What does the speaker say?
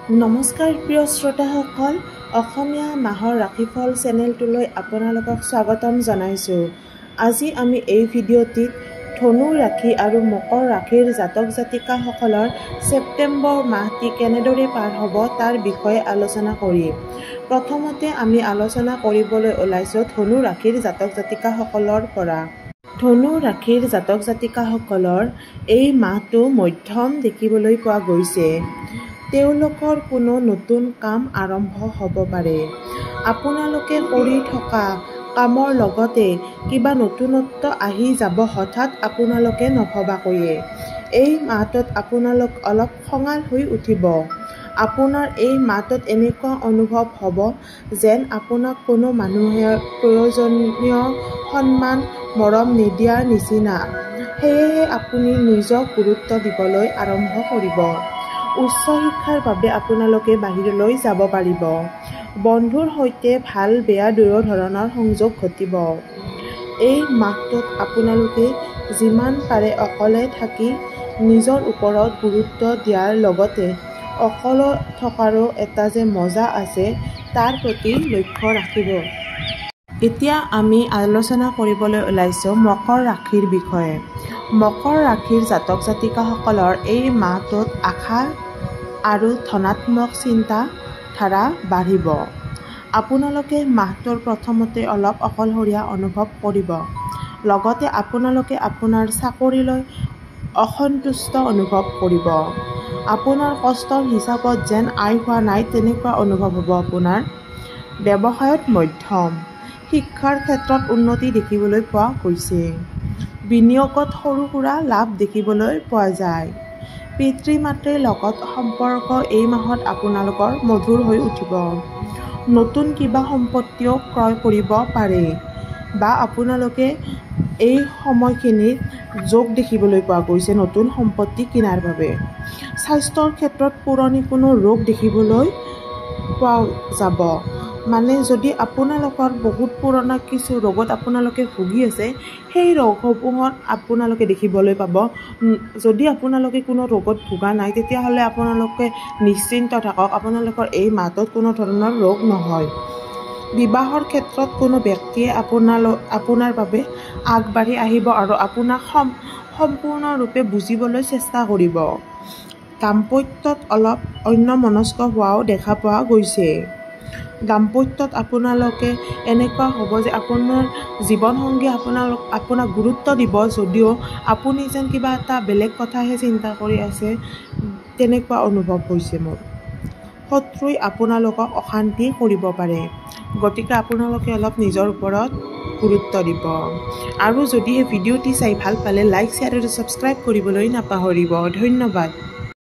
নমস্কাৰ প্ৰিয় শ্ৰোতাসকল, অসমীয়া মাহৰ ৰাশিফল চেনেলটোলৈ আপোনালোকক স্বাগতম জনাইছোঁ। আজি আমি এই ভিডিঅ'টিত ধনু ৰাশি আৰু মকৰ ৰাশিৰ জাতক জাতিকাসকলৰ ছেপ্টেম্বৰ মাহটি কেনেদৰে পাৰ হ'ব তাৰ বিষয়ে আলোচনা কৰিম। প্ৰথমতে আমি আলোচনা কৰিবলৈ ওলাইছোঁ ধনু ৰাশিৰ জাতক জাতিকাসকলৰ পৰা। ধনু ৰাশিৰ জাতক জাতিকাসকলৰ এই মাহটো মধ্যম দেখিবলৈ পোৱা গৈছে। তেওঁলোকৰ কোনো নতুন কাম আৰম্ভ হ'ব পাৰে। আপোনালোকে কৰি থকা কামৰ লগতে কিবা নতুনত্ব আহি যাব হঠাৎ আপোনালোকে নভবাকৈয়ে। এই মাহটোত আপোনালোক অলপ খঙাল হৈ উঠিব। আপোনাৰ এই মাহটোত এনেকুৱা অনুভৱ হ'ব যেন আপোনাক কোনো মানুহে প্ৰয়োজনীয় সন্মান মৰম নিদিয়াৰ নিচিনা। সেয়েহে আপুনি নিজক গুৰুত্ব দিবলৈ আৰম্ভ কৰিব। উচ্চ শিক্ষাৰ বাবে আপোনালোকে বাহিৰলৈ যাব পাৰিব। বন্ধুৰ সৈতে ভাল বেয়া দুয়ো ধৰণৰ সংযোগ ঘটিব। এই মাহটোত আপোনালোকে যিমান পাৰে অকলে থাকি নিজৰ ওপৰত গুৰুত্ব দিয়াৰ লগতে অকলে থকাৰো এটা যে মজা আছে তাৰ প্ৰতি লক্ষ্য ৰাখিব। এতিয়া আমি আলোচনা কৰিবলৈ ওলাইছোঁ মকৰ ৰাশিৰ বিষয়ে। মকৰ ৰাশিৰ জাতক জাতিকাসকলৰ এই মাহটোত আশা আৰু ধনাত্মক চিন্তাধাৰা বাঢ়িব। আপোনালোকে মাহটোৰ প্ৰথমতে অলপ অকলশৰীয়া অনুভৱ কৰিব। লগতে আপোনালোকে আপোনাৰ চাকৰিলৈ অসন্তুষ্ট অনুভৱ কৰিব। আপোনাৰ কষ্টৰ হিচাপত যেন আয় হোৱা নাই তেনেকুৱা অনুভৱ হ'ব আপোনাৰ। ব্যৱসায়ত মধ্যম। শিক্ষাৰ ক্ষেত্ৰত উন্নতি দেখিবলৈ পোৱা গৈছে। বিনিয়োগত সৰু সুৰা লাভ দেখিবলৈ পোৱা যায়। পিতৃ মাতৃৰ লগত সম্পৰ্ক এই মাহত আপোনালোকৰ মধুৰ হৈ উঠিব। নতুন কিবা সম্পত্তিও ক্ৰয় কৰিব পাৰে বা আপোনালোকে এই সময়খিনিত যোগ দেখিবলৈ পোৱা গৈছে নতুন সম্পত্তি কিনাৰ বাবে। স্বাস্থ্যৰ ক্ষেত্ৰত পুৰণি কোনো ৰোগ দেখিবলৈ পোৱা যাব। মানে যদি আপোনালোকৰ বহুত পুৰণা কিছু ৰোগত আপোনালোকে ভুগি আছে, সেই ৰোগসমূহত আপোনালোকে দেখিবলৈ পাব। যদি আপোনালোকে কোনো ৰোগত ভোগা নাই তেতিয়াহ'লে আপোনালোকে নিশ্চিন্ত থাকক, আপোনালোকৰ এই মাহটোত কোনো ধৰণৰ ৰোগ নহয়। বিবাহৰ ক্ষেত্ৰত কোনো ব্যক্তিয়ে আপোনাৰ বাবে আগবাঢ়ি আহিব আৰু আপোনাক সম্পূৰ্ণৰূপে বুজিবলৈ চেষ্টা কৰিব। দাম্পত্যত অলপ অন্যমনস্ক হোৱাও দেখা পোৱা গৈছে। দাম্পত্যত আপোনালোকে এনেকুৱা হ'ব যে আপোনাৰ জীৱনসংগী আপোনাক গুৰুত্ব দিব যদিও আপুনি যেন কিবা এটা বেলেগ কথাহে চিন্তা কৰি আছে তেনেকুৱা অনুভৱ হৈছে মোৰ। শত্ৰুই আপোনালোকক অশান্তি কৰিব পাৰে, গতিকে আপোনালোকে অলপ নিজৰ ওপৰত গুৰুত্ব দিব। আৰু যদিহে ভিডিঅ'টি চাই ভাল পালে লাইক, শ্বেয়াৰ আৰু ছাবস্ক্ৰাইব কৰিবলৈ নাপাহৰিব। ধন্যবাদ।